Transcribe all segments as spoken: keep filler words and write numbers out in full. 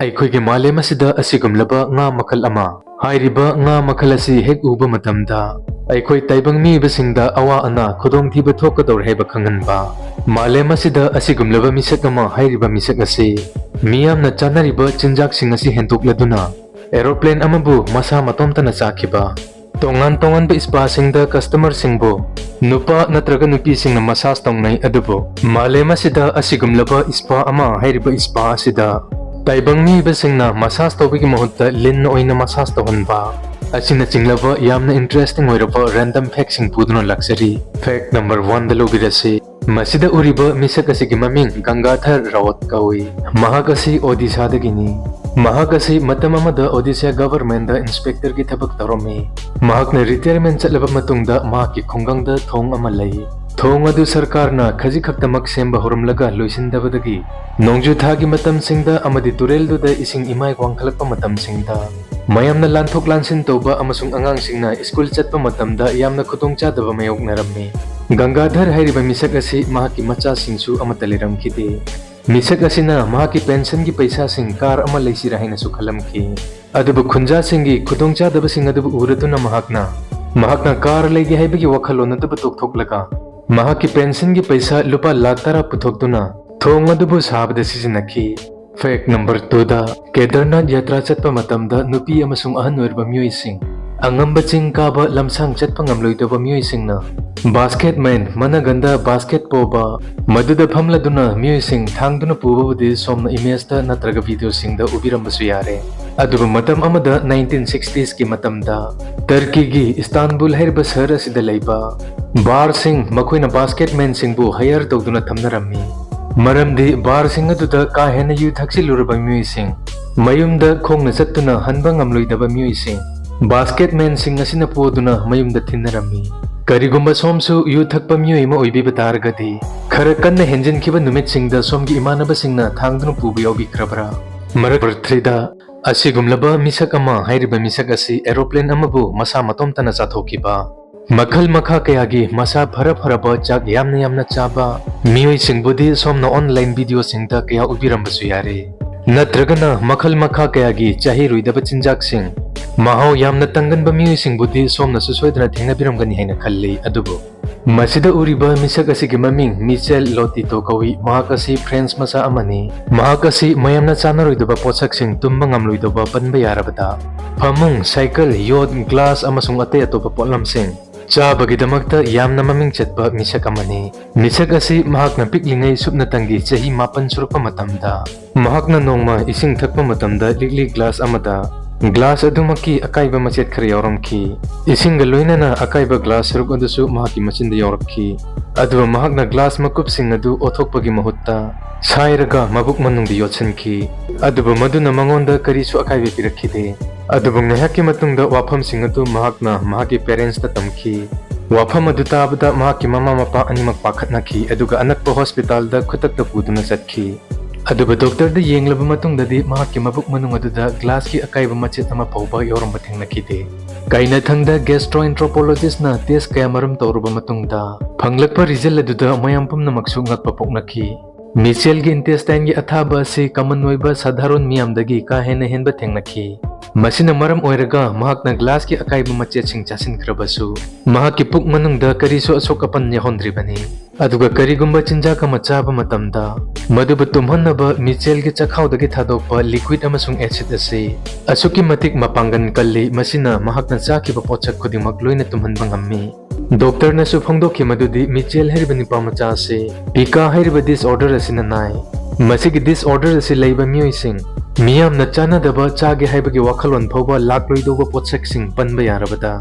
ꯑꯩꯈꯣꯏꯒꯤ ꯃꯥꯂꯦꯝ ꯑꯁꯤꯗ ꯑꯁꯤꯒꯨꯝꯂꯕ ꯉꯥ ꯃꯈꯜ ꯑꯃ꯫ ꯍꯥꯏꯔꯤꯕ ꯉꯥ ꯃꯈꯜ ꯑꯁꯤ ꯍꯦꯛ ꯎꯕ ꯃꯇꯝꯗ ꯑꯩꯈꯣꯏ ꯇꯥꯏꯕꯪ ꯃꯤꯑꯣꯏꯕꯁꯤꯡꯗ ꯑꯋꯥ ꯑꯅꯥ ꯈꯨꯗꯣꯡꯊꯤꯕ ꯊꯣꯛꯀꯗꯧꯔꯦ ꯍꯥꯏꯕ ꯈꯪꯍꯟꯕ꯫ ꯃꯥꯂꯦꯝ ꯑꯁꯤꯗ ꯑꯁꯤꯒꯨꯝꯂꯕ ꯃꯤꯁꯛ ꯑꯃ ꯍꯥꯏꯔꯤꯕ ꯃꯤꯁꯛ ꯑꯁꯤ ꯃꯤꯌꯥꯝꯅ ꯆꯥꯅꯔꯤꯕ ꯆꯤꯟꯖꯥꯛꯁꯤꯡ ꯑꯁꯤ ꯍꯦꯟꯗꯣꯛꯂꯗꯨꯅ ꯑꯦꯔꯣꯄ꯭ꯂꯦꯟ ꯑꯃꯕꯨ ꯃꯁꯥ ꯃꯇꯣꯝꯇꯅ ꯆꯥꯈꯤꯕ꯫ ꯇꯣꯉꯥꯟ ꯇꯣꯉꯥꯟꯕ ꯏꯁꯄꯥꯁꯤꯡꯗ ꯀꯁꯇꯃꯔꯁꯤꯡꯕꯨ ꯅꯨꯄꯥ ꯅꯠꯇ꯭ꯔꯒ ꯅꯨꯄꯤꯁꯤꯡꯅ ꯃꯁꯥꯖ ꯇꯧꯅꯩ, ꯑꯗꯨꯕꯨ ꯃꯥꯂꯦꯝ ꯑꯁꯤꯗ ꯑꯁꯤꯒꯨꯝꯂꯕ ꯏꯁꯄꯥ ꯑꯃ ꯍꯥꯏꯔꯤꯕ ꯏꯁꯄꯥ ꯑꯁꯤꯗ ꯇꯥꯏꯕꯪ ꯃꯤꯑꯣꯏꯕꯁꯤꯡꯅ ꯃꯁꯥꯖ ꯇꯧꯕꯒꯤ ꯃꯍꯨꯠꯇ ꯂꯤꯟ ꯑꯣꯏꯅ ꯃꯁꯥꯖ ꯇꯧꯍꯟꯕ ꯑꯁꯤꯅꯆꯤꯡꯂꯕ ꯌꯥꯝꯅ ꯏꯟꯇꯔꯦꯁꯇꯤꯡ ꯑꯣꯏꯔꯕ ꯔꯦꯟꯗꯝ ꯐꯦꯛꯁꯤꯡ ꯄꯨꯗꯨꯅ ꯂꯥꯛꯆꯔꯤ꯫ ꯐꯦꯛ ꯅꯝꯕꯔ ꯋꯥꯟꯗ ꯂꯧꯕꯤꯔꯁꯤ꯫ ꯃꯁꯤꯗ ꯎꯔꯤꯕ ꯃꯤꯁꯛ ꯑꯁꯤꯒꯤ ꯃꯃꯤꯡ ꯒꯪꯒꯥꯙꯔ ꯔꯥꯎꯠ ꯀꯧꯏ꯫ ꯃꯍꯥꯛ ꯑꯁꯤ ꯑꯣꯗꯤꯁꯥꯗꯒꯤꯅꯤ꯫ ꯃꯍꯥꯛ ꯑꯁꯤ ꯃꯇꯝ ꯑꯃꯗ ꯑꯣꯗꯤꯁꯥ ꯒꯚꯔꯟꯃꯦꯟꯗ ꯏꯟꯁꯄꯦꯛꯇꯔꯒꯤ ꯊꯕꯛ ꯇꯧꯔꯝꯃꯤ꯫ ꯃꯍꯥꯛꯅ ꯔꯤꯇꯥꯌꯔꯃꯦꯟ ꯆꯠꯂꯕ ꯃꯇꯨꯡꯗ ꯃꯍꯥꯛꯀꯤ ꯈꯨꯡꯒꯪꯗ ꯊꯣꯡ ꯑꯃ ꯂꯩ꯫ ꯊꯣꯡ ꯑꯗꯨ ꯁꯔꯀꯥꯔꯅ ꯈꯖꯤꯛ ꯈꯛꯇꯃꯛ ꯁꯦꯝꯕ ꯍꯧꯔꯝꯂꯒ ꯂꯣꯏꯁꯤꯟꯗꯕꯗꯒꯤ ꯅꯣꯡꯖꯨ ꯊꯥꯒꯤ ꯃꯇꯝꯁꯤꯡꯗ ꯑꯃꯗꯤ ꯇꯨꯔꯦꯜꯗꯨꯗ ꯏꯁꯤꯡ ꯏꯃꯥꯏ ꯋꯥꯡꯈꯠꯂꯛꯄ ꯃꯇꯝꯁꯤꯡꯗ ꯃꯌꯥꯝꯅ ꯂꯥꯟꯊꯣꯛ ꯂꯥꯟꯁꯤꯟ ꯇꯧꯕ ꯑꯃꯁꯨꯡ ꯑꯉꯥꯡꯁꯤꯡꯅ ꯁ꯭ꯀꯨꯜ ꯆꯠꯄ ꯃꯇꯝꯗ ꯌꯥꯝꯅ ꯈꯨꯗꯣꯡꯆꯥꯗꯕ ꯃꯥꯌꯣꯛꯅꯔꯝꯃꯤ꯫ ꯒꯪꯒꯥꯙꯔ ꯍꯥꯏꯔꯤꯕ ꯃꯤꯁꯛ ꯑꯁꯤ ꯃꯍꯥꯛꯀꯤ ꯃꯆꯥꯁꯤꯡꯁꯨ ꯑꯃꯠꯇ ꯂꯩꯔꯝꯈꯤꯗꯦ꯫ ꯃꯤꯁꯛ ꯑꯁꯤꯅ ꯃꯍꯥꯛꯀꯤ ꯄꯦꯟꯁꯟꯒꯤ ꯄꯩꯁꯥꯁꯤꯡ ꯀꯥꯔ ꯑꯃ ꯂꯩꯁꯤꯔꯥ ꯍꯥꯏꯅꯁꯨ ꯈꯜꯂꯝꯈꯤ꯫ ꯑꯗꯨꯕꯨ ꯈꯨꯟꯖꯥꯁꯤꯡꯒꯤ ꯈꯨꯗꯣꯡꯆꯥꯗꯕꯁꯤꯡ ꯑꯗꯨꯕꯨ ꯎꯔꯗꯨꯅ ꯃꯍꯥꯛꯅ, ꯃꯍꯥꯛꯅ ꯀꯥꯔ ꯂꯩꯒꯦ ꯍꯥꯏꯕꯒꯤ ꯋꯥꯈꯜꯂꯣꯟ ꯑꯗꯨꯕꯨ ꯇꯣꯛꯊꯣꯛꯂꯒ ꯃꯍꯥꯛꯀꯤ ꯄꯦꯟꯁꯟꯒꯤ ꯄꯩꯁꯥ ꯂꯨꯄꯥ ꯂꯥꯈ ꯇꯔꯥ ꯄꯨꯊꯣꯛꯇꯨꯅ ꯊꯣꯡ ꯑꯗꯨꯕꯨ ꯁꯥꯕꯗ ꯁꯤꯖꯤꯟꯅꯈꯤ꯫ ꯐꯦꯛ ꯅꯝꯕꯔ ꯇꯨꯗ, ꯀꯦꯗꯔꯅꯥꯊ ꯌꯥꯇ꯭ꯔꯥ ꯆꯠꯄ ꯃꯇꯝꯗ ꯅꯨꯄꯤ ꯑꯃꯁꯨꯡ ꯑꯍꯟ ꯑꯣꯏꯔꯕ ꯃꯤꯑꯣꯏꯁꯤꯡ, ꯑꯉꯝꯕ ꯆꯤꯡ ꯀꯥꯕ ꯂꯝꯁꯥꯡ ꯆꯠꯄ ꯉꯝꯂꯣꯏꯗꯕ ꯃꯤꯑꯣꯏꯁꯤꯡꯅ ꯕꯥꯁꯀꯦꯠ ꯃꯦꯟ, ꯃꯅꯒꯟꯗ ꯕꯥꯁꯀꯦꯠ ꯄꯣꯕ, ꯃꯗꯨꯗ ꯐꯝꯂꯗꯨꯅ ꯃꯤꯑꯣꯏꯁꯤꯡ ꯊꯥꯡꯗꯨꯅ ꯄꯨꯕꯕꯨꯗꯤ ꯁꯣꯝꯅ ꯏꯃꯦꯖꯇ ꯅꯠꯇ꯭ꯔꯒ ꯚꯤꯗꯤꯑꯣꯁꯤꯡꯗ ꯎꯕꯤꯔꯝꯕꯁꯨ ꯌꯥꯔꯦ꯫ ꯑꯗꯨꯕꯨ ꯃꯇꯝ ꯑꯃꯗ ꯅꯥꯏꯟꯇꯤꯟ ꯁꯤꯛꯁꯇꯤꯁꯀꯤ ꯃꯇꯝꯗ ꯇꯔꯀꯤꯒꯤ ꯏꯁꯇꯥꯟꯕꯨꯜ ꯍꯥꯏꯔꯤꯕ ꯁꯍꯔ ꯑꯁꯤꯗ ꯂꯩꯕ ꯕꯥꯔꯁꯤꯡ, ꯃꯈꯣꯏꯅ ꯕꯥꯁꯀꯦꯠ ꯃꯦꯟꯁꯤꯡꯕꯨ ꯍꯌꯔ ꯇꯧꯗꯨꯅ ꯊꯝꯅꯔꯝꯃꯤ꯫ ꯃꯔꯝꯗꯤ ꯕꯥꯔꯁꯤꯡ ꯑꯗꯨꯗ ꯀꯥ ꯍꯦꯟꯅ ꯌꯨ ꯊꯛꯆꯤꯜꯂꯨꯔꯕ ꯃꯤꯑꯣꯏꯁꯤꯡ, ꯃꯌꯨꯝꯗ ꯈꯣꯡꯅ ꯆꯠꯇꯨꯅ ꯍꯟꯕ ꯉꯝꯂꯣꯏꯗꯕ ꯃꯤꯑꯣꯏꯁꯤꯡ, ꯕꯥꯁꯀꯦꯠ ꯃꯦꯟꯁꯤꯡ ꯑꯁꯤꯅ ꯄꯨꯗꯨꯅ ꯃꯌꯨꯝꯗ ꯊꯤꯟꯅꯔꯝꯃꯤ꯫ ꯀꯔꯤꯒꯨꯝꯕ ꯁꯣꯝꯁꯨ ꯌꯨ ꯊꯛꯄ ꯃꯤꯑꯣꯏ ꯑꯃ ꯑꯣꯏꯕꯤꯕ ꯇꯥꯔꯒꯗꯤ, ꯈꯔ ꯀꯟꯅ ꯍꯦꯟꯖꯤꯟꯈꯤꯕ ꯅꯨꯃꯤꯠꯁꯤꯡꯗ ꯁꯣꯝꯒꯤ ꯏꯃꯥꯟꯅꯕꯁꯤꯡꯅ ꯊꯥꯡꯗꯨꯅ ꯄꯨꯕ ꯌꯥꯎꯕꯤꯈ꯭ꯔꯕ꯭ꯔꯥ? ꯃꯔꯛ ꯊ꯭ꯔꯤꯗ, ꯑꯁꯤꯒꯨꯝꯂꯕ ꯃꯤꯁꯛ ꯑꯃ ꯍꯥꯏꯔꯤꯕ ꯃꯤꯁꯛ ꯑꯁꯤ ꯑꯦꯔꯣꯄ꯭ꯂꯦꯟ ꯑꯃꯕꯨ ꯃꯁꯥ ꯃꯇꯣꯝꯇꯅ ꯆꯥꯊꯣꯛꯈꯤꯕ꯫ ꯃꯈꯜ ꯃꯈꯥ ꯀꯌꯥꯒꯤ ꯃꯁꯥ ꯐꯔ ꯐꯔꯕ ꯆꯥꯛ ꯌꯥꯝꯅ ꯌꯥꯝꯅ ꯆꯥꯕ ꯃꯤꯑꯣꯏꯁꯤꯡꯕꯨꯗꯤ ꯁꯣꯝꯅ ꯑꯣꯟꯂꯥꯏꯟ ꯚꯤꯗꯤꯑꯣꯁꯤꯡꯗ ꯀꯌꯥ ꯎꯕꯤꯔꯝꯕꯁꯨ ꯌꯥꯔꯦ꯫ ꯅꯠꯇ꯭ꯔꯒꯅ ꯃꯈꯜ ꯃꯈꯥ ꯀꯌꯥꯒꯤ ꯆꯍꯤꯔꯣꯏꯗꯕ ꯆꯤꯟꯖꯥꯛꯁꯤꯡ꯫ ꯃꯍꯥꯎ ꯌꯥꯝꯅ ꯇꯪꯒꯟꯕ ꯃꯤꯑꯣꯏꯁꯤꯡꯕꯨꯗꯤ ꯁꯣꯝꯅꯁꯨ ꯁꯣꯏꯗꯅ ꯊꯦꯡꯅꯕꯤꯔꯝꯒꯅꯤ ꯍꯥꯏꯅ ꯈꯜꯂꯤ꯫ ꯑꯗꯨꯕꯨ ꯃꯁꯤꯗ ꯎꯔꯤꯕ ꯃꯤꯁꯛ ꯑꯁꯤꯒꯤ ꯃꯃꯤꯡ ꯃꯤꯆꯦꯜ ꯂꯣꯇꯤꯇꯣ ꯀꯧꯏ꯫ ꯃꯍꯥꯛ ꯑꯁꯤ ꯐ꯭ꯔꯦꯟꯁ ꯃꯆꯥ ꯑꯃꯅꯤ꯫ ꯃꯍꯥꯛ ꯑꯁꯤ ꯃꯌꯥꯝꯅ ꯆꯥꯅꯔꯣꯏꯗꯕ ꯄꯣꯠꯁꯛꯁꯤꯡ ꯇꯨꯝꯕ ꯉꯝꯂꯣꯏꯗꯕ ꯄꯟꯕ ꯌꯥꯔꯕꯗ ꯐꯃꯨꯡ, ꯁꯥꯏꯀꯜ, ꯌꯣꯠ, ꯒ꯭ꯂꯥꯁ ꯑꯃꯁꯨꯡ ꯑꯇꯩ ꯑꯇꯣꯞꯄ ꯄꯣꯠꯂꯝꯁꯤꯡ ꯆꯥꯕꯒꯤꯗꯃꯛꯇ ꯌꯥꯝꯅ ꯃꯃꯤꯡ ꯆꯠꯄ ꯃꯤꯁꯛ ꯑꯃꯅꯤ꯫ ꯃꯤꯁꯛ ꯑꯁꯤ ꯃꯍꯥꯛꯅ ꯄꯤꯛꯂꯤꯉꯩ ꯁꯨꯞꯅꯇꯪꯒꯤ ꯆꯍꯤ ꯃꯥꯄꯟ ꯁꯨꯔꯛꯄ ꯃꯇꯝꯗ ꯃꯍꯥꯛꯅ ꯅꯣꯡꯃ ꯏꯁꯤꯡ ꯊꯛꯄ ꯃꯇꯝꯗ ꯂꯤꯛꯂꯤ ꯒ꯭ꯂꯥꯁ ꯑꯃꯗ ꯒ꯭ꯂꯥꯁ ꯑꯗꯨꯃꯛꯀꯤ ꯑꯀꯥꯏꯕ ꯃꯆꯦꯠ ꯈꯔ ꯌꯥꯎꯔꯝꯈꯤ꯫ ꯏꯁꯤꯡꯒ ꯂꯣꯏꯅꯅ ꯑꯀꯥꯏꯕ ꯒ꯭ꯂꯥꯁ ꯁꯔꯨꯛ ꯑꯗꯨꯁꯨ ꯃꯍꯥꯛꯀꯤ ꯃꯆꯤꯟꯗ ꯌꯥꯎꯔꯛꯈꯤ꯫ ꯑꯗꯨꯒ ꯃꯍꯥꯛꯅ ꯒ꯭ꯂꯥꯁ ꯃꯀꯨꯞꯁꯤꯡ ꯑꯗꯨ ꯑꯣꯊꯣꯛꯄꯒꯤ ꯃꯍꯨꯠꯇ ꯁꯥꯏꯔꯒ ꯃꯕꯨꯛ ꯃꯅꯨꯡꯗ ꯌꯣꯠꯁꯤꯟꯈꯤ꯫ ꯑꯗꯨꯕꯨ ꯃꯗꯨꯅ ꯃꯉꯣꯟꯗ ꯀꯔꯤꯁꯨ ꯑꯀꯥꯏꯕ ꯄꯤꯔꯛꯈꯤꯗꯦ꯫ ꯑꯗꯨꯕꯨ ꯉꯥꯏꯍꯥꯛꯀꯤ ꯃꯇꯨꯡꯗ ꯋꯥꯐꯝꯁꯤꯡ ꯑꯗꯨ ꯃꯍꯥꯛꯅ ꯃꯍꯥꯛꯀꯤ ꯄꯦꯔꯦꯟꯁꯇ ꯇꯝꯈꯤ꯫ ꯋꯥꯐꯝ ꯑꯗꯨ ꯇꯥꯕꯗ ꯃꯍꯥꯛꯀꯤ ꯃꯃꯥ ꯃꯄꯥ ꯑꯅꯤꯃꯛ ꯄꯥꯈꯠꯅꯈꯤ, ꯑꯗꯨꯒ ꯑꯅꯛꯄ ꯍꯣꯁꯄꯤꯇꯥꯜꯗ ꯈꯨꯗꯛꯇ ꯄꯨꯗꯨꯅ ꯆꯠꯈꯤ꯫ ꯑꯗꯨꯕꯨ ꯗꯣꯛꯇꯔꯗ ꯌꯦꯡꯂꯕ ꯃꯇꯨꯡꯗꯗꯤ ꯃꯍꯥꯛꯀꯤ ꯃꯕꯨꯛ ꯃꯅꯨꯡ ꯑꯗꯨꯗ ꯒ꯭ꯂꯥꯁꯀꯤ ꯑꯀꯥꯏꯕ ꯃꯆꯦꯠ ꯑꯃ ꯐꯥꯎꯕ ꯌꯥꯎꯔꯝꯕ ꯊꯦꯡꯅꯈꯤꯗꯦ꯫ ꯀꯥꯏꯅꯊꯪꯗ ꯒꯦꯁꯇ꯭ꯔꯣꯑꯦꯟꯇ꯭ꯔꯣꯄꯣꯂꯣꯖꯤꯁꯅ ꯇꯦꯁ ꯀꯌꯥꯃꯔꯨꯝ ꯇꯧꯔꯨꯕ ꯃꯇꯨꯡꯗ ꯐꯪꯂꯛꯄ ꯔꯤꯖꯜ ꯑꯗꯨꯗ ꯃꯌꯥꯝ ꯄꯨꯝꯅꯃꯛꯁꯨ ꯉꯛꯄ ꯄꯣꯛꯅꯈꯤ꯫ ꯃꯤꯆꯦꯜꯒꯤ ꯏꯟꯇꯦꯁꯇꯥꯏꯟꯒꯤ ꯑꯊꯥꯕ ꯑꯁꯤ ꯀꯃꯟ ꯑꯣꯏꯕ ꯁꯥꯙꯥꯔꯣꯟ ꯃꯤꯌꯥꯝꯗꯒꯤ ꯀꯥ ꯍꯦꯟꯅ ꯍꯦꯟꯕ ꯊꯦꯡꯅꯈꯤ꯫ ꯃꯁꯤꯅ ꯃꯔꯝ ꯑꯣꯏꯔꯒ ꯃꯍꯥꯛꯅ ꯒ꯭ꯂꯥꯁꯀꯤ ꯑꯀꯥꯏꯕ ꯃꯆꯦꯠꯁꯤꯡ ꯆꯥꯁꯤꯟꯈ꯭ꯔꯕꯁꯨ ꯃꯍꯥꯛꯀꯤ ꯄꯨꯛ ꯃꯅꯨꯡꯗ ꯀꯔꯤꯁꯨ ꯑꯁꯣꯛ ꯑꯄꯟ ꯌꯥꯎꯍꯟꯗ꯭ꯔꯤꯕꯅꯤ꯫ ꯑꯗꯨꯒ ꯀꯔꯤꯒꯨꯝꯕ ꯆꯤꯟꯖꯥꯛ ꯑꯃ ꯆꯥꯕ ꯃꯇꯝꯗ ꯃꯗꯨꯕꯨ ꯇꯨꯝꯍꯟꯅꯕ ꯃꯤꯆꯦꯜꯒꯤ ꯆꯥꯛꯈꯥꯎꯗꯒꯤ ꯊꯥꯗꯣꯛꯄ ꯂꯤꯀ꯭ꯋꯤꯠ ꯑꯃꯁꯨꯡ ꯑꯦꯁꯤꯗ ꯑꯁꯤ ꯑꯁꯨꯛꯀꯤ ꯃꯇꯤꯛ ꯃꯄꯥꯡꯒꯜ ꯀꯜꯂꯤ, ꯃꯁꯤꯅ ꯃꯍꯥꯛꯅ ꯆꯥꯈꯤꯕ ꯄꯣꯠꯁꯛ ꯈꯨꯗꯤꯡꯃꯛ ꯂꯣꯏꯅ ꯇꯨꯝꯍꯟꯕ ꯉꯝꯃꯤ꯫ ꯗꯣꯛꯇꯔꯅꯁꯨ ꯐꯣꯡꯗꯣꯛꯈꯤ ꯃꯗꯨꯗꯤ ꯃꯤꯆꯦꯜ ꯍꯥꯏꯔꯤꯕ ꯅꯨꯄꯥ ꯃꯆꯥ ꯑꯁꯤ ꯄꯤꯀꯥ ꯍꯥꯏꯔꯤꯕ ꯗꯤꯁꯑꯣꯔꯗꯔ ꯑꯁꯤꯅ ꯅꯥꯏ꯫ ꯃꯁꯤꯒꯤ ꯗꯤꯁꯑꯣꯔꯗꯔ ꯑꯁꯤ ꯂꯩꯕ ꯃꯤꯑꯣꯏꯁꯤꯡ ꯃꯤꯌꯥꯝꯅ ꯆꯥꯅꯗꯕ ꯆꯥꯒꯦ ꯍꯥꯏꯕꯒꯤ ꯋꯥꯈꯜꯂꯣꯟ ꯐꯥꯎꯕ ꯂꯥꯛꯂꯣꯏꯗꯧꯕ ꯄꯣꯠꯁꯛꯁꯤꯡ ꯄꯟꯕ ꯌꯥꯔꯕꯗ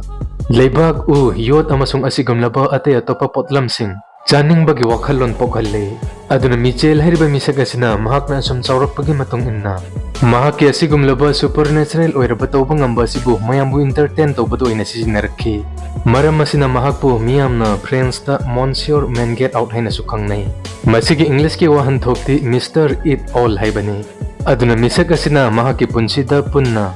ꯂꯩꯕꯥꯛ, ꯎ, ꯌꯣꯠ ꯑꯃꯁꯨꯡ ꯑꯁꯤꯒꯨꯝꯂꯕ ꯑꯇꯩ ꯑꯇꯣꯞꯄ ꯄꯣꯠꯂꯝꯁꯤꯡ ꯆꯥꯅꯤꯡꯕꯒꯤ ꯋꯥꯈꯜꯂꯣꯟ ꯄꯣꯛꯍꯜꯂꯤ꯫ ꯑꯗꯨꯅ ꯃꯤꯆꯦꯜ ꯍꯥꯏꯔꯤꯕ ꯃꯤꯁꯛ ꯑꯁꯤꯅ ꯃꯍꯥꯛꯅ ꯑꯁꯨꯝ ꯆꯥꯎꯔꯛꯄꯒꯤ ꯃꯇꯨꯡ ꯏꯟꯅ ꯃꯍꯥꯛꯀꯤ ꯑꯁꯤꯒꯨꯝꯂꯕ ꯁꯨꯄꯔꯅꯦꯆꯔꯦꯜ ꯑꯣꯏꯔꯕ ꯇꯧꯕ ꯉꯝꯕ ꯑꯁꯤꯕꯨ ꯃꯌꯥꯝꯕꯨ ꯏꯟꯇꯔꯇꯦꯟ ꯇꯧꯕꯗ ꯑꯣꯏꯅ ꯁꯤꯖꯤꯟꯅꯔꯛꯈꯤ꯫ ꯃꯔꯝ ꯑꯁꯤꯅ ꯃꯍꯥꯛꯄꯨ ꯃꯤꯌꯥꯝꯅ ꯐ꯭ꯔꯦꯟꯁꯇ ꯃꯣꯟꯁꯤꯌꯣꯔ ꯃꯦꯟ ꯒꯦꯠ ꯑꯥꯎꯠ ꯍꯥꯏꯅꯁꯨ ꯈꯪꯅꯩ꯫ ꯃꯁꯤꯒꯤ ꯏꯪꯂꯤꯁꯀꯤ ꯋꯥꯍꯟꯊꯣꯛꯇꯤ ꯃꯤꯁꯇꯔ ꯏꯠ ꯑꯣꯜ ꯍꯥꯏꯕꯅꯤ꯫ ꯑꯗꯨꯅ ꯃꯤꯁꯛ ꯑꯁꯤꯅ ꯃꯍꯥꯛꯀꯤ ꯄꯨꯟꯁꯤꯗ ꯄꯨꯟꯅ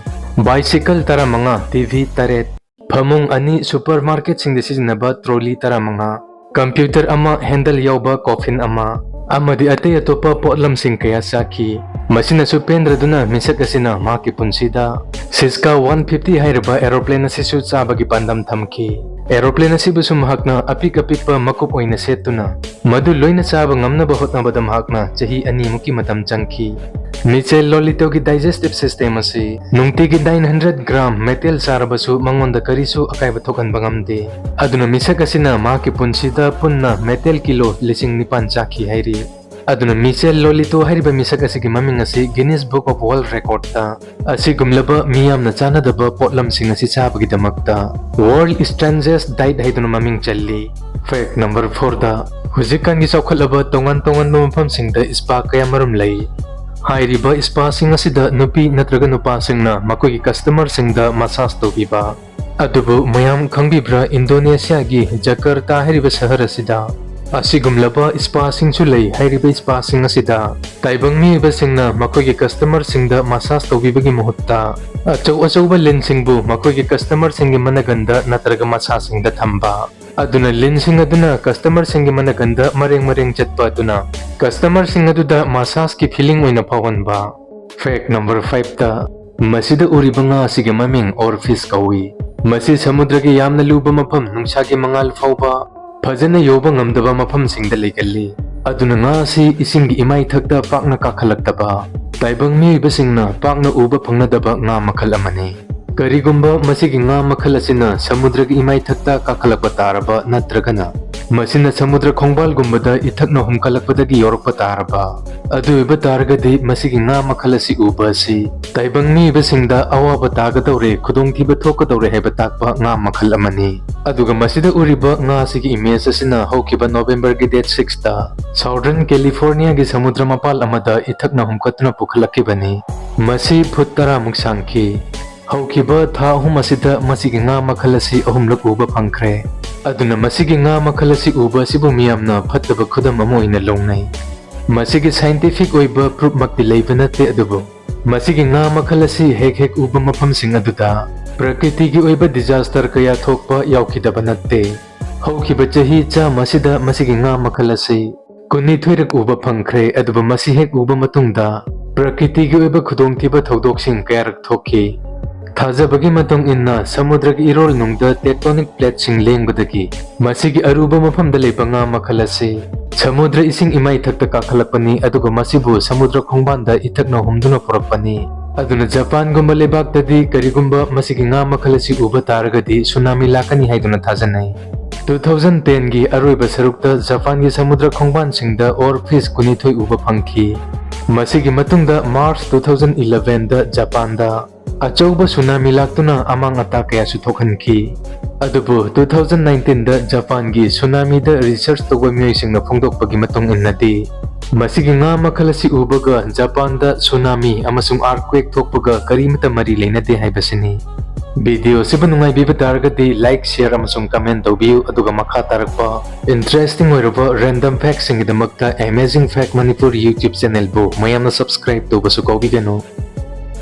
ꯕꯥꯏꯁꯤꯀꯜ ꯇꯔꯥꯃꯉꯥ, ꯇꯤ ꯚꯤ ꯇꯔꯦꯠ, ꯐꯃꯨꯡ ꯑꯅꯤ, ꯁꯨꯄꯔꯃꯥꯔꯀꯦꯠꯁꯤꯡꯗ ꯁꯤꯖꯤꯟꯅꯕ ꯇ꯭ꯔꯣꯂꯤ ꯇꯔꯥꯃꯉꯥ, ꯀꯝꯄ꯭ꯌꯨꯇꯔ ꯑꯃ, ꯍꯦꯟꯗꯜ ꯌꯥꯎꯕ ꯀꯣꯐꯤꯟ ꯑꯃ, ꯑꯃꯗꯤ ꯑꯇꯩ ꯑꯇꯣꯞꯄ ꯄꯣꯠꯂꯝꯁꯤꯡ ꯀꯌꯥ ꯆꯥꯈꯤ꯫ ꯃꯁꯤꯅꯁꯨ ꯄꯦꯟꯗ꯭ꯔꯗꯨꯅ ꯃꯤꯁꯛ ꯑꯁꯤꯅ ꯃꯍꯥꯛꯀꯤ ꯄꯨꯟꯁꯤꯗ Siska one fifty ꯍꯥꯏꯔꯤꯕ aeroplane ꯑꯁꯤꯁꯨ ꯆꯥꯕꯒꯤ ꯄꯥꯟꯗꯝ ꯊꯝꯈꯤ꯫ Aeroplane ꯑꯁꯤꯕꯨꯁꯨ ꯃꯍꯥꯛꯅ ꯑꯄꯤꯛ ꯑꯄꯤꯛꯄ ꯃꯀꯨꯞ ꯑꯣꯏꯅ ꯁꯦꯠꯇꯨꯅ ꯃꯗꯨ ꯂꯣꯏꯅ ꯆꯥꯕ ꯉꯝꯅꯕ ꯍꯣꯠꯅꯕꯗ ꯃꯍꯥꯛꯅ ꯆꯍꯤ ꯑꯅꯤꯃꯨꯛꯀꯤ ꯃꯇꯝ ꯆꯪꯈꯤ꯫ ꯃꯤꯆꯦꯜ ꯂꯣꯂꯤꯇꯣꯒꯤ digestive system ꯑꯁꯤ ꯅꯨꯡꯇꯤꯒꯤ nine hundred gram metal ꯆꯥꯔꯕꯁꯨ ꯃꯉꯣꯟꯗ ꯀꯔꯤꯁꯨ ꯑꯀꯥꯏꯕ ꯊꯣꯛꯍꯟꯕ ꯉꯝꯗꯦ꯫ ꯑꯗꯨꯅ ꯃꯤꯁꯛ ꯑꯁꯤꯅ ꯃꯍꯥꯛꯀꯤ ꯄꯨꯟꯁꯤꯗ ꯄꯨꯟꯅ metal kilo ꯂꯤꯁꯤꯡ ꯅꯤꯄꯥꯟ ꯆꯥꯈꯤ ꯍꯥꯏꯔꯤ꯫ ꯑꯗꯨꯅ ꯃꯤꯆꯦꯜ ꯂꯣꯂꯤꯇꯣ ꯍꯥꯏꯔꯤꯕ ꯃꯤꯁꯛ ꯑꯁꯤꯒꯤ ꯃꯃꯤꯡ ꯑꯁꯤ Guinness Book of World Recordꯇ ꯑꯁꯤꯒꯨꯝꯂꯕ ꯃꯤꯌꯥꯝꯅ ꯆꯥꯟꯅꯗꯕ ꯄꯣꯠꯂꯝꯁꯤꯡ ꯑꯁꯤ ꯆꯥꯕꯒꯤꯗꯃꯛꯇ World Strangest Diet ꯍꯥꯏꯗꯨꯅ ꯃꯃꯤꯡ ꯆꯜꯂꯤ꯫ Fact number fourꯗ, ꯍꯧꯖꯤꯛꯀꯥꯟꯒꯤ ꯆꯥꯎꯈꯠꯂꯕ ꯇꯣꯉꯥꯟ ꯇꯣꯉꯥꯟꯕ ꯃꯐꯝꯁꯤꯡꯗ spa ꯀꯌꯥ ꯃꯔꯨꯝ ꯂꯩ꯫ ꯍꯥꯏꯔꯤꯕ spaꯁꯤꯡ ꯑꯁꯤꯗ ꯅꯨꯄꯤ ꯅꯠꯇ꯭ꯔꯒ ꯅꯨꯄꯥꯁꯤꯡꯅ ꯃꯈꯣꯏꯒꯤ customerꯁꯤꯡꯗ massage ꯇꯧꯕꯤꯕ꯫ ꯑꯗꯨꯕꯨ ꯃꯌꯥꯝ ꯈꯪꯕꯤꯕ꯭ꯔꯥ, ꯏꯟꯗꯣꯅꯦꯁꯤꯌꯥꯒꯤ ꯖꯀꯔꯇꯥ ꯍꯥꯏꯔꯤꯕ ꯁꯍꯔ ꯑꯁꯤꯗ ꯑꯁꯤꯒꯨꯝꯂꯕ spaꯁꯤꯡꯁꯨ ꯂꯩ꯫ ꯍꯥꯏꯔꯤꯕ spaꯁꯤꯡ ꯑꯁꯤꯗ ꯇꯥꯏꯕꯪ ꯃꯤꯑꯣꯏꯕꯁꯤꯡꯅ ꯃꯈꯣꯏꯒꯤ customerꯁꯤꯡꯗ massage ꯇꯧꯕꯤꯕꯒꯤ ꯃꯍꯨꯠꯇ ꯑꯆꯧ ꯑꯆꯧꯕ ꯂꯤꯟꯁꯤꯡꯕꯨ ꯃꯈꯣꯏꯒꯤ customerꯁꯤꯡꯒꯤ ꯃꯅꯒꯟꯗ ꯅꯠꯇ꯭ꯔꯒ ꯃꯁꯥꯁꯤꯡꯗ ꯊꯝꯕ꯫ ꯑꯗꯨꯅ ꯂꯤꯟꯁꯤꯡ ꯑꯗꯨꯅ customerꯁꯤꯡꯒꯤ ꯃꯅꯒꯟꯗ ꯃꯔꯦꯡ ꯃꯔꯦꯡ ꯆꯠꯄ ꯑꯗꯨꯅ customerꯁꯤꯡ ꯑꯗꯨꯗ massageꯀꯤ feeling ꯑꯣꯏꯅ ꯐꯥꯎꯍꯟꯕ꯫ Fact number fiveꯇ, ꯃꯁꯤꯗ ꯎꯔꯤꯕ ꯉꯥ ꯑꯁꯤꯒꯤ ꯃꯃꯤꯡ oarfish ꯀꯧꯏ꯫ ꯃꯁꯤ ꯁꯃꯨꯗ꯭ꯔꯒꯤ ꯌꯥꯝꯅ ꯂꯨꯕ ꯃꯐꯝ, ꯅꯨꯡꯁꯥꯒꯤ ꯃꯉꯥꯜ ꯐꯥꯎꯕ ꯐꯖꯅ ꯌꯧꯕ ꯉꯝꯗꯕ ꯃꯐꯝꯁꯤꯡꯗ ꯂꯩꯒꯜꯂꯤ꯫ ꯑꯗꯨꯅ ꯉꯥ ꯑꯁꯤ ꯏꯁꯤꯡꯒꯤ ꯏꯃꯥꯏꯊꯛꯇ ꯄꯥꯛꯅ ꯀꯥꯈꯠꯂꯛꯇꯕ, ꯇꯥꯏꯕꯪ ꯃꯤꯑꯣꯏꯕꯁꯤꯡꯅ ꯄꯥꯛꯅ ꯎꯕ ꯐꯪꯅꯗꯕ ꯉꯥ ꯃꯈꯜ ꯑꯃꯅꯤ꯫ ꯀꯔꯤꯒꯨꯝꯕ ꯃꯁꯤꯒꯤ ꯉꯥ ꯃꯈꯜ ꯑꯁꯤꯅ ꯁꯃꯨꯗ꯭ꯔꯒꯤ ꯏꯃꯥꯏꯊꯛꯇ ꯀꯥꯈꯠꯂꯛꯄ ꯇꯥꯔꯕ ꯅꯠꯇ꯭ꯔꯒꯅ ꯃꯁꯤꯅ ꯁꯃꯨꯗ꯭ꯔ ꯈꯣꯡꯕꯥꯜꯒꯨꯝꯕꯗ ꯏꯊꯛꯅ ꯍꯨꯝꯀꯠꯂꯛꯄꯗꯒꯤ ꯌꯧꯔꯛꯄ ꯇꯥꯔꯕ, ꯑꯗꯨ ꯑꯣꯏꯕ ꯇꯥꯔꯒꯗꯤ ꯃꯁꯤꯒꯤ ꯉꯥ ꯃꯈꯜ ꯑꯁꯤ ꯎꯕ ꯑꯁꯤ ꯇꯥꯏꯕꯪ ꯃꯤꯑꯣꯏꯕꯁꯤꯡꯗ ꯑꯋꯥꯕ ꯇꯥꯒꯗꯧꯔꯦ, ꯈꯨꯗꯣꯡꯊꯤꯕ ꯊꯣꯛꯀꯗꯧꯔꯦ ꯍꯥꯏꯕ ꯇꯥꯛꯄ ꯉꯥ ꯃꯈꯜ ꯑꯃꯅꯤ꯫ ꯑꯗꯨꯒ ꯃꯁꯤꯗ ꯎꯔꯤꯕ ꯉꯥ ꯑꯁꯤꯒꯤ image ꯑꯁꯤꯅ ꯍꯧꯈꯤꯕ Novemberꯒꯤ date sixꯇ Southern Californiaꯒꯤ ꯁꯃꯨꯗ꯭ꯔ ꯃꯄꯥꯜ ꯑꯃꯗ ꯏꯊꯛꯅ ꯍꯨꯝꯀꯠꯇꯨꯅ ꯄꯨꯈꯠꯂꯛꯈꯤꯕꯅꯤ꯫ ꯃꯁꯤ ꯐꯨꯠ ꯇꯔꯥꯃꯨꯛ ꯁꯥꯡꯈꯤ꯫ ꯍꯧꯈꯤꯕ ꯊꯥ ꯑꯍꯨꯝ ꯑꯁꯤꯗ ꯃꯁꯤꯒꯤ ꯉꯥ ꯃꯈꯜ ꯑꯁꯤ ꯑꯍꯨꯝꯂꯛ ꯎꯕ ꯐꯪꯈ꯭ꯔꯦ꯫ ꯑꯗꯨꯅ ꯃꯁꯤꯒꯤ ꯉꯥ ꯃꯈꯜ ꯑꯁꯤ ꯎꯕ ꯑꯁꯤꯕꯨ ꯃꯤꯌꯥꯝꯅ ꯐꯠꯇꯕ ꯈꯨꯗꯝ ꯑꯃ ꯑꯣꯏꯅ ꯂꯧꯅꯩ꯫ ꯃꯁꯤꯒꯤ scientific ꯑꯣꯏꯕ proofꯃꯛꯇꯤ ꯂꯩꯕ ꯅꯠꯇꯦ, ꯑꯗꯨꯕꯨ ꯃꯁꯤꯒꯤ ꯉꯥ ꯃꯈꯜ ꯑꯁꯤ ꯍꯦꯛ ꯍꯦꯛ ꯎꯕ ꯃꯐꯝꯁꯤꯡ ꯑꯗꯨꯗ ꯄ꯭ꯔꯀ꯭ꯔꯤꯇꯤꯒꯤ ꯑꯣꯏꯕ disaster ꯀꯌꯥ ꯊꯣꯛꯄ ꯌꯥꯎꯈꯤꯗꯕ ꯅꯠꯇꯦ꯫ ꯍꯧꯈꯤꯕ ꯆꯍꯤ ꯆꯥꯝꯃ ꯑꯁꯤꯗ ꯃꯁꯤꯒꯤ ꯉꯥ ꯃꯈꯜ ꯑꯁꯤ ꯀꯨꯟꯅꯤꯊꯣꯏꯔꯛ ꯎꯕ ꯐꯪꯈ꯭ꯔꯦ꯫ ꯑꯗꯨꯕꯨ ꯃꯁꯤ ꯍꯦꯛ ꯎꯕ ꯃꯇꯨꯡꯗ ꯄ꯭ꯔꯀ꯭ꯔꯤꯇꯤꯒꯤ ꯑꯣꯏꯕ ꯈꯨꯗꯣꯡꯊꯤꯕ ꯊꯧꯗꯣꯛꯁꯤꯡ ꯀꯌꯥꯔꯛ ꯊꯣꯛꯈꯤ꯫ ꯊꯥꯖꯕꯒꯤ ꯃꯇꯨꯡ ꯏꯟꯅ ꯁꯃꯨꯗ꯭ꯔꯒꯤ ꯏꯔꯣꯜ ꯅꯨꯡꯗ tectonic plateꯁꯤꯡ ꯂꯦꯡꯕꯗꯒꯤ ꯃꯁꯤꯒꯤ ꯑꯔꯨꯕ ꯃꯐꯝꯗ ꯂꯩꯕ ꯉꯥ ꯃꯈꯜ ꯑꯁꯤ ꯁꯃꯨꯗ꯭ꯔ ꯏꯁꯤꯡ ꯏꯃꯥꯏꯊꯛꯇ ꯀꯥꯈꯠꯂꯛꯄꯅꯤ, ꯑꯗꯨꯒ ꯃꯁꯤꯕꯨ ꯁꯃꯨꯗ꯭ꯔ ꯈꯣꯡꯕꯥꯟꯗ ꯏꯊꯛꯅ ꯍꯨꯝꯗꯨꯅ ꯄꯨꯔꯛꯄꯅꯤ꯫ ꯑꯗꯨꯅ ꯖꯄꯥꯟꯒꯨꯝꯕ ꯂꯩꯕꯥꯛꯇꯗꯤ ꯀꯔꯤꯒꯨꯝꯕ ꯃꯁꯤꯒꯤ ꯉꯥ ꯃꯈꯜ ꯑꯁꯤ ꯎꯕ ꯇꯥꯔꯒꯗꯤ ꯁꯨꯅꯥꯃꯤ ꯂꯥꯛꯀꯅꯤ ꯍꯥꯏꯗꯨꯅ ꯊꯥꯖꯅꯩ꯫ Two thousand tenꯒꯤ ꯑꯔꯣꯏꯕ ꯁꯔꯨꯛꯇ ꯖꯄꯥꯟꯒꯤ ꯁꯃꯨꯗ꯭ꯔ ꯈꯣꯡꯕꯥꯟꯁꯤꯡꯗ orfish ꯀꯨꯟꯅꯤꯊꯣꯏ ꯎꯕ ꯐꯪꯈꯤ꯫ ꯃꯁꯤꯒꯤ ꯃꯇꯨꯡꯗ March two thousand elevenꯗ ꯖꯄꯥꯟꯗ ꯑꯆꯧꯕ ꯁꯨꯅꯥꯃꯤ ꯂꯥꯛꯇꯨꯅ ꯑꯃꯥꯡ ꯑꯇꯥ ꯀꯌꯥꯁꯨ ꯊꯣꯛꯍꯟꯈꯤ꯫ ꯑꯗꯨꯕꯨ two thousand nineteenꯗ ꯖꯄꯥꯟꯒꯤ ꯁꯨꯅꯥꯃꯤꯗ research ꯇꯧꯕ ꯃꯤꯑꯣꯏꯁꯤꯡꯅ ꯐꯣꯡꯗꯣꯛꯄꯒꯤ ꯃꯇꯨꯡ ꯏꯟꯅꯗꯤ, ꯃꯁꯤꯒꯤ ꯉꯥ ꯃꯈꯜ ꯑꯁꯤ ꯎꯕꯒ ꯖꯄꯥꯟꯗ ꯁꯨꯅꯥꯃꯤ ꯑꯃꯁꯨꯡ earthquake ꯊꯣꯛꯄꯒ ꯀꯔꯤꯃꯠꯇ ꯃꯔꯤ ꯂꯩꯅꯗꯦ ꯍꯥꯏꯕꯁꯤꯅꯤ꯫ Video ꯑꯁꯤꯕꯨ ꯅꯨꯡꯉꯥꯏꯕꯤꯕ ꯇꯥꯔꯒꯗꯤ like, share ꯑꯃꯁꯨꯡ comment ꯇꯧꯕꯤꯌꯨ, ꯑꯗꯨꯒ ꯃꯈꯥ ꯇꯥꯔꯛꯄ interesting ꯑꯣꯏꯔꯕ random factꯁꯤꯡꯒꯤꯗꯃꯛꯇ Amazing Fact Manipur YouTube channelꯕꯨ ꯃꯌꯥꯝꯅ subscribe ꯇꯧꯕꯁꯨ ꯀꯥꯎꯕꯤꯒꯅꯨ꯫